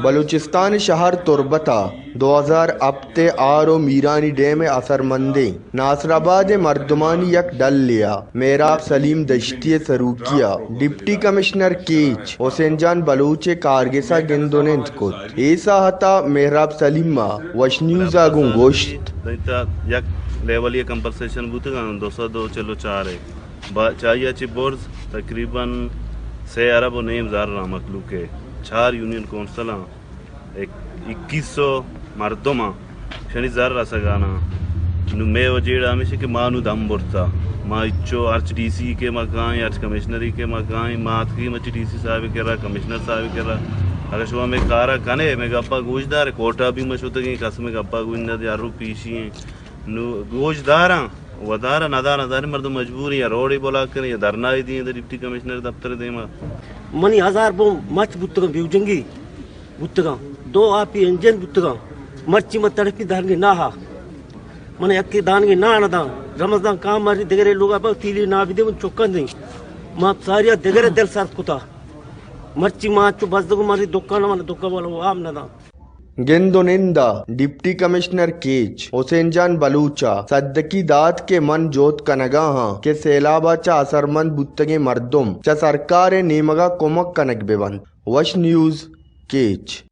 بلوچستان ءِ شہر تربت ءَ دو ہزار ہپت ءِ آر ءُ میرانی ڈیم ءِ اثرمندیں ناصر آباد ءِ مردمانی یک ڈلے ءَ مہراب سلیم دشتی ءِ سروکی ءَ ڈپٹی کمشنر کیچ حسین جان بلوچ ءِ کارگس ءَ گند ءُ نند کت۔ اے ساہت ءَ مہراب سلیم ءَ وش نیوز ءَ گوں گوشت۔ دنت ءَ یک لیولی ءَ کمپنسیشن بوتگ اَنت دو سد ءُ چل ءُ چار ءِ۔ با-، چہ آئی ءَ چہ برز تقریباً سے ارب ءُ نیم زر آں مخلوق ءِ، چار یونین کونسل آں، اک-، اکیس سو مردم آں، شنی زر رسگ ءَ نہ آں۔ نوں مئے وجیڑہ ہمیش اِنت کہ ما نوں دم برتہ، ما ہچو ہرچ ڈی سی کہ ما کائیں، ہرچ کمشنری کہ ما کائیں، ما اتکگیں مرچی ڈی سی صاحب ءِ کرا، کمشنر صاحب ءِ کرا، اگاں شما مئے کار ءَ کن ئے، مئے گپ ءَ گوش دار ئے، کورٹ ءَ بھی ما شتگیں، کس مئے گپ ءَ گوش نہ دئے، ہر رو پیشی ایں۔ نوں گوش داراں، ودار ءَ ندار، نداریں مردم مجبور ایں، یا روڈے بلاک کن ایں، یا دھرنا ئے دئیں ڈپٹی کمشنر دفتر ءِ دیما۔ منی ہزار بوم مچ بوتگاں، بیوجنگی بوتگاں، دو آپی انجن بوتگاں، مرچی من تڑپی دانگے ناہا، من یکے دانگے ناہ نہ داں، رمضان کام مری دگرے لوگا پہ تیلی ناہ بدے من چکن دیں، ما ساریا دگرے دل سرد کتا، مرچی ما چو بزدگو مری دکان من دکان والا واب نہ داں۔ گند ءُ نند ءَ ڈپٹی کمشنر کیچ حسین جان بلوچ ءَ سدکی دات کہ من جہد کنگ ءَ آں کہ سیلاب ءَ چہ اثرمند بوتگیں مردم چہ سرکار ءِ نیمگ ءَ کمک کنگ بہ بنت۔ وش نیوز، کیچ۔